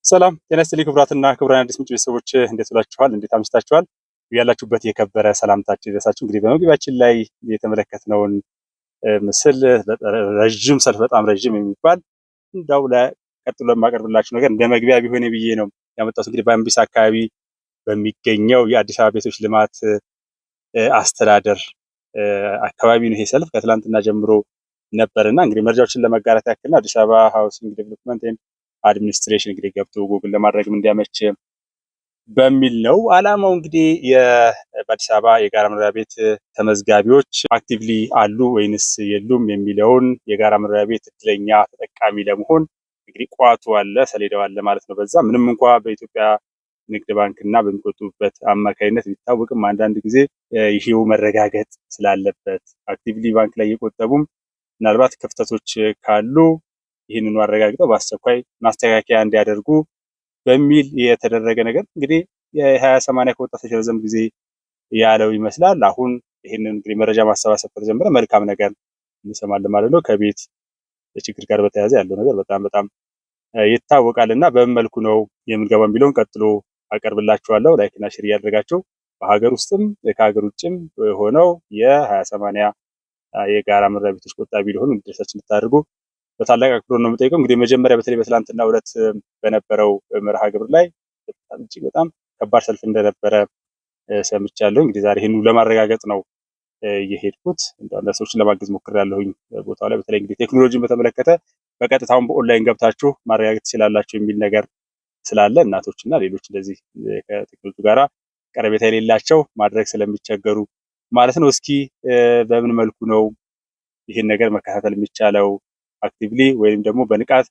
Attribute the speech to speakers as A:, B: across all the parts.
A: ሰላም ጤና ይስጥልኝ ክቡራትና ክቡራን አዲስ ምንጭ ቤተሰቦች፣ እንዴት ውላችኋል? እንዴት አምሽታችኋል? ያላችሁበት የከበረ ሰላምታችን ይድረሳችሁ። እንግዲህ በመግቢያችን ላይ የተመለከትነውን ምስል ረዥም ሰልፍ፣ በጣም ረዥም የሚባል፣ እንዳው ለቀጥሎ ለማቀርብላችሁ ነገር እንደ መግቢያ ቢሆን ብዬ ነው ያመጣሁት። እንግዲህ በአምቢስ አካባቢ በሚገኘው የአዲስ አበባ ቤቶች ልማት አስተዳደር አካባቢ ነው ይሄ ሰልፍ ከትላንትና ጀምሮ ነበርና እንግዲህ መረጃዎችን ለመጋራት ያክል ነው። አዲስ አበባ Housing Development Administration እንግዲህ ገብቶ ጉግል ለማድረግም እንዲያመች በሚል ነው። ዓላማው እንግዲህ በአዲስ አበባ የጋራ መኖሪያ ቤት ተመዝጋቢዎች actively አሉ ወይንስ የሉም የሚለውን፣ የጋራ መኖሪያ ቤት እድለኛ ተጠቃሚ ለመሆን እንግዲህ ቋቱ አለ፣ ሰሌዳው አለ ማለት ነው። በዛ ምንም እንኳ በኢትዮጵያ ንግድ ባንክ እና በሚቆጥቡበት አማካኝነት ቢታወቅም አንዳንድ ጊዜ ይሄው መረጋገጥ ስላለበት actively ባንክ ላይ የቆጠቡም ምናልባት ክፍተቶች ካሉ ይህንኑ አረጋግጠው በአስቸኳይ ማስተካከያ እንዲያደርጉ በሚል የተደረገ ነገር፣ እንግዲህ የ20/80 ከወጣ ረዘም ጊዜ ያለው ይመስላል። አሁን ይህንን እንግዲህ መረጃ ማሰባሰብ ከተጀመረ መልካም ነገር እንሰማለን ማለት ነው። ከቤት ችግር ጋር በተያያዘ ያለው ነገር በጣም በጣም ይታወቃል እና በምን መልኩ ነው የምንገባው የሚለውን ቀጥሎ አቀርብላችኋለሁ። Like እና share እያደረጋችሁ በሀገር ውስጥም ከሀገር ውጭም ሆነው የ20/80 የጋራ መኖሪያ ቤቶች ቆጣቢ ሊሆኑ እንዲደርሳችሁ እንድታደርጉ በታላቅ አክብሮት ነው የምጠይቀው። እንግዲህ መጀመሪያ በተለይ በትላንትናው ዕለት በነበረው መርሃ ግብር ላይ በጣም እጅግ በጣም ከባድ ሰልፍ እንደነበረ ሰምቻለሁ። እንግዲህ ዛሬ ይህንኑ ለማረጋገጥ ነው የሄድኩት። አንዳንድ ሰዎችን ለማገዝ ሞክሬያለሁኝ ቦታው ላይ። በተለይ እንግዲህ ቴክኖሎጂን በተመለከተ በቀጥታውን በኦንላይን ገብታችሁ ማረጋገጥ ትችላላችሁ የሚል ነገር ስላለ እናቶች እና ሌሎች እንደዚህ ከቴክኖሎጂ ጋራ ቀረቤታ የሌላቸው ማድረግ ስለሚቸገሩ ማለት ነው። እስኪ በምን መልኩ ነው ይህን ነገር መከታተል የሚቻለው፣ actively ወይም ደግሞ በንቃት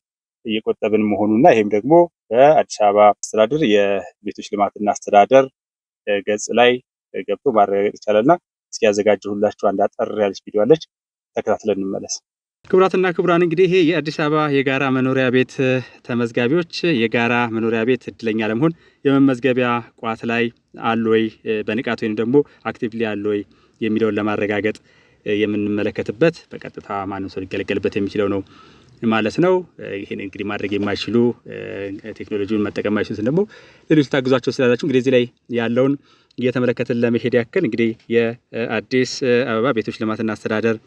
A: እየቆጠብን መሆኑና ይህም ደግሞ በአዲስ አበባ አስተዳደር የቤቶች ልማትና አስተዳደር ገጽ ላይ ገብቶ ማረጋገጥ ይቻላልና እስኪ ያዘጋጀሁላችሁ አንድ አጠር ያለች ቪዲዮ አለች፣ ተከታትለን እንመለስ። ክቡራትና ክቡራን፣ እንግዲህ ይሄ የአዲስ አበባ የጋራ መኖሪያ ቤት ተመዝጋቢዎች የጋራ መኖሪያ ቤት እድለኛ ለመሆን የመመዝገቢያ ቋት ላይ አሉ ወይ፣ በንቃት ወይም ደግሞ actively አሉ ወይ የሚለውን ለማረጋገጥ የምንመለከትበት፣ በቀጥታ ማንም ሰው ሊገለገልበት የሚችለው ነው ማለት ነው። ይህን እንግዲህ ማድረግ የማይችሉ፣ ቴክኖሎጂውን መጠቀም የማይችሉትን ደግሞ ሌሎች ታግዟቸው ስላላችሁ እንግዲህ እዚህ ላይ ያለውን እየተመለከትን ለመሄድ ያክል እንግዲህ የአዲስ አበባ ቤቶች ልማትና አስተዳደር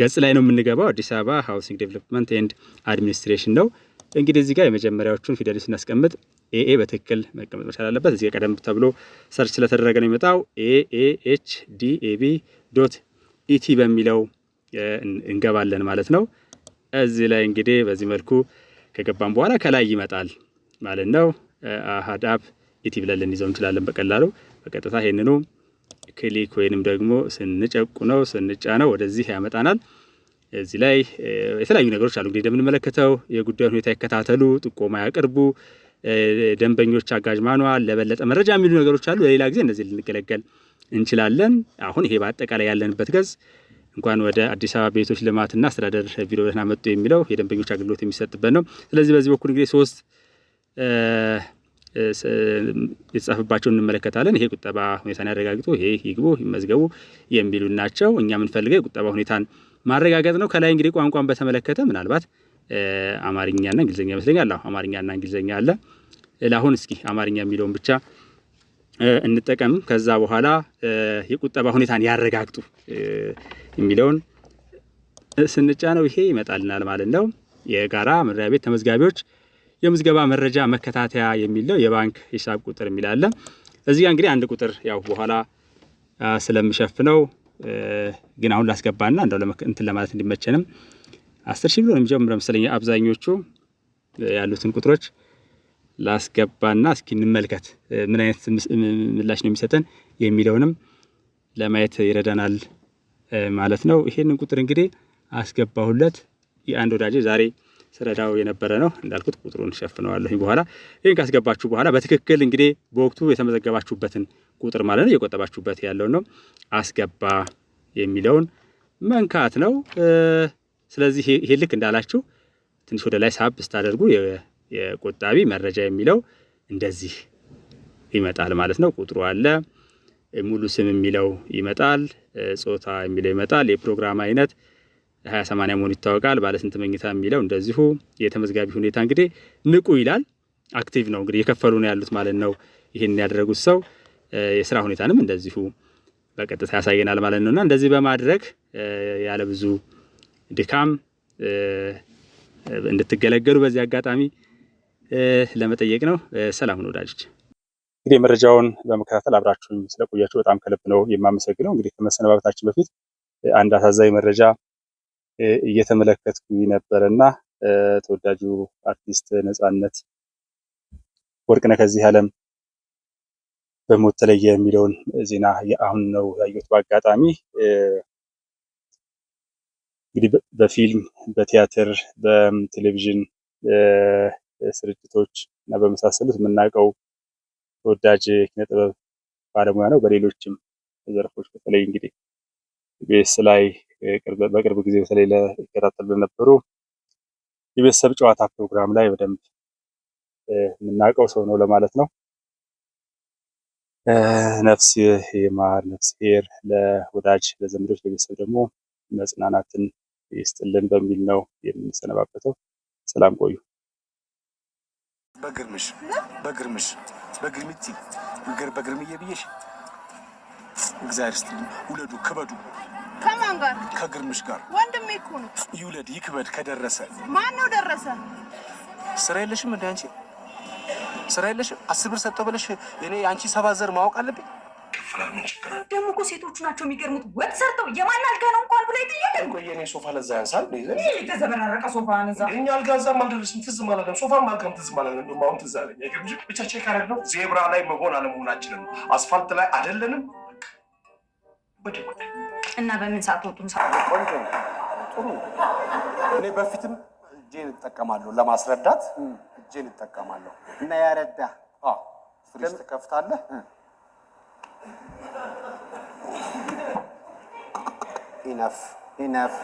A: ገጽ ላይ ነው የምንገባው። አዲስ አበባ Housing Development and Administration ነው። እንግዲህ እዚህ ጋር የመጀመሪያዎቹን ፊደል ስናስቀምጥ AA በትክክል መቀመጥ መቻል አለበት። እዚህ ጋር ቀደም ተብሎ search ስለተደረገ ነው የሚመጣው። AAHDAB.ET በሚለው እንገባለን ማለት ነው። እዚህ ላይ እንግዲህ በዚህ መልኩ ከገባን በኋላ ከላይ ይመጣል ማለት ነው። አሃዳብ ET ብለን ልንይዘው እንችላለን በቀላሉ። በቀጥታ ይሄንኑ click ወይንም ደግሞ ስንጨቁነው፣ ስንጫነው ወደዚህ ያመጣናል። እዚህ ላይ የተለያዩ ነገሮች አሉ። እንግዲህ እንደምንመለከተው የጉዳዩን ሁኔታ ይከታተሉ፣ ጥቆማ ያቅርቡ፣ ደንበኞች አጋዥ manual፣ ለበለጠ መረጃ የሚሉ ነገሮች አሉ። ለሌላ ጊዜ እነዚህ ልንገለገል እንችላለን። አሁን ይሄ በአጠቃላይ ያለንበት ገጽ እንኳን ወደ አዲስ አበባ ቤቶች ልማትና አስተዳደር ቢሮ ደህና መጡ የሚለው የደንበኞች አገልግሎት የሚሰጥበት ነው። ስለዚህ በዚህ በኩል እንግዲህ ሶስት የተጻፈባቸው እንመለከታለን። ይሄ ቁጠባ ሁኔታን ያረጋግጡ፣ ይሄ ይግቡ፣ ይመዝገቡ የሚሉ ናቸው። እኛ የምንፈልገው የቁጠባ ሁኔታን ማረጋገጥ ነው። ከላይ እንግዲህ ቋንቋን በተመለከተ ምናልባት አማርኛና እንግሊዝኛ ይመስለኛል። አዎ፣ አማርኛና እንግሊዝኛ አለ። ለአሁን እስኪ አማርኛ የሚለውን ብቻ እንጠቀም። ከዛ በኋላ የቁጠባ ሁኔታን ያረጋግጡ የሚለውን ስንጫነው ይሄ ይመጣልናል ማለት ነው። የጋራ መኖሪያ ቤት ተመዝጋቢዎች የምዝገባ መረጃ መከታተያ የሚለው የባንክ ሂሳብ ቁጥር የሚል አለ። እዚህ ጋር እንግዲህ አንድ ቁጥር ያው በኋላ ስለምሸፍነው ግን አሁን ላስገባና እንደው እንትን ለማለት እንዲመቸንም 10,000 ብሎ ነው የሚጀምረው መሰለኝ። አብዛኞቹ ያሉትን ቁጥሮች ላስገባና እስኪ እንመልከት ምን አይነት ምላሽ ነው የሚሰጠን የሚለውንም ለማየት ይረዳናል ማለት ነው። ይሄንን ቁጥር እንግዲህ አስገባሁለት። የአንድ ወዳጄ ዛሬ ስረዳው የነበረ ነው፣ እንዳልኩት ቁጥሩን ሸፍነዋለሁኝ በኋላ። ይህን ካስገባችሁ በኋላ በትክክል እንግዲህ በወቅቱ የተመዘገባችሁበትን ቁጥር ማለት ነው፣ የቆጠባችሁበት ያለውን ነው፣ አስገባ የሚለውን መንካት ነው። ስለዚህ ይሄ ልክ እንዳላችሁ ትንሽ ወደ ላይ ሳብ ስታደርጉ የቆጣቢ መረጃ የሚለው እንደዚህ ይመጣል ማለት ነው። ቁጥሩ አለ፣ ሙሉ ስም የሚለው ይመጣል፣ ጾታ የሚለው ይመጣል፣ የፕሮግራም አይነት 20/80 መሆኑ ይታወቃል። ባለ ስንት መኝታ የሚለው እንደዚሁ። የተመዝጋቢ ሁኔታ እንግዲህ ንቁ ይላል፣ active ነው እንግዲህ የከፈሉ ነው ያሉት ማለት ነው። ይህን ያደረጉት ሰው የስራ ሁኔታንም እንደዚሁ በቀጥታ ያሳየናል ማለት ነው። እና እንደዚህ በማድረግ ያለ ብዙ ድካም እንድትገለገሉ በዚህ አጋጣሚ ለመጠየቅ ነው። ሰላም ሁኑ ወዳጆች። እንግዲህ መረጃውን በመከታተል አብራችሁን ስለቆያችሁ በጣም ከልብ ነው የማመሰግነው። እንግዲህ ከመሰነባበታችን በፊት አንድ አሳዛኝ መረጃ እየተመለከትኩ ነበረና ተወዳጁ አርቲስት ነፃነት ወርቅነህ ከዚህ ዓለም በሞት ተለየ የሚለውን ዜና አሁን ነው ያየሁት በአጋጣሚ። እንግዲህ በፊልም፣ በቲያትር፣ በቴሌቪዥን ስርጭቶች እና በመሳሰሉት የምናውቀው ተወዳጅ ኪነ ጥበብ ባለሙያ ነው። በሌሎችም ዘርፎች በተለይ እንግዲህ ኢቢኤስ ላይ በቅርብ ጊዜ በተለይ ይከታተሉ ለነበሩ የቤተሰብ ጨዋታ ፕሮግራም ላይ በደንብ የምናውቀው ሰው ነው ለማለት ነው። ነፍስ ይማር፣ ነፍስ ይር፣ ለወዳጅ ለዘመዶች ለቤተሰብ ደግሞ መጽናናትን ይስጥልን በሚል ነው የምንሰነባበተው። ሰላም ቆዩ።
B: በግርምሽ በግርምሽ በግርምቲ በግርምዬ ብዬሽ እግዚአብሔር ይስጥልኝ። ውለዱ፣ ክበዱ።
C: ከማን ጋር?
B: ከግርምሽ ጋር።
C: ወንድሜ እኮ ነው።
B: ይውለድ ይክበድ ከደረሰ።
C: ማን ነው ደረሰ?
B: ስራ የለሽም እንደ አንቺ ስራ የለሽም። 10 ብር ሰጠው ብለሽ እኔ አንቺ 7 ዘር ማወቅ አለብኝ?
D: ደግሞ እኮ ሴቶቹ ናቸው የሚገርሙት። ወጥ ሰርተው የማን አልጋ ነው እንኳን ብሎ ይጠይቃል።
B: ቆይ የኔ ሶፋ ለዛ ያንሳል።
D: የተዘበራረቀ ሶፋ ነዛ።
B: እኛ አልጋ እዛም አልደረስም፣ ትዝም አላለም። ሶፋም አልጋም ትዝም አላለም። እንደውም አሁን ትዝ አለኝ። አይገርምሽም? ብቻ check አደረግነው ዜብራ ላይ መሆን አለመሆናችንን ነው። አስፋልት ላይ አይደለንም። ወደ
D: እና በምን ሰዓት ወጡን? ሰዓት
E: ቆንጆ ነው፣ ጥሩ። እኔ በፊትም እጄን እጠቀማለሁ ለማስረዳት፣ እጄን እጠቀማለሁ።
F: እና ያረዳ
E: አዎ፣ ፍሪጅ ትከፍታለህ።
F: Enough, enough.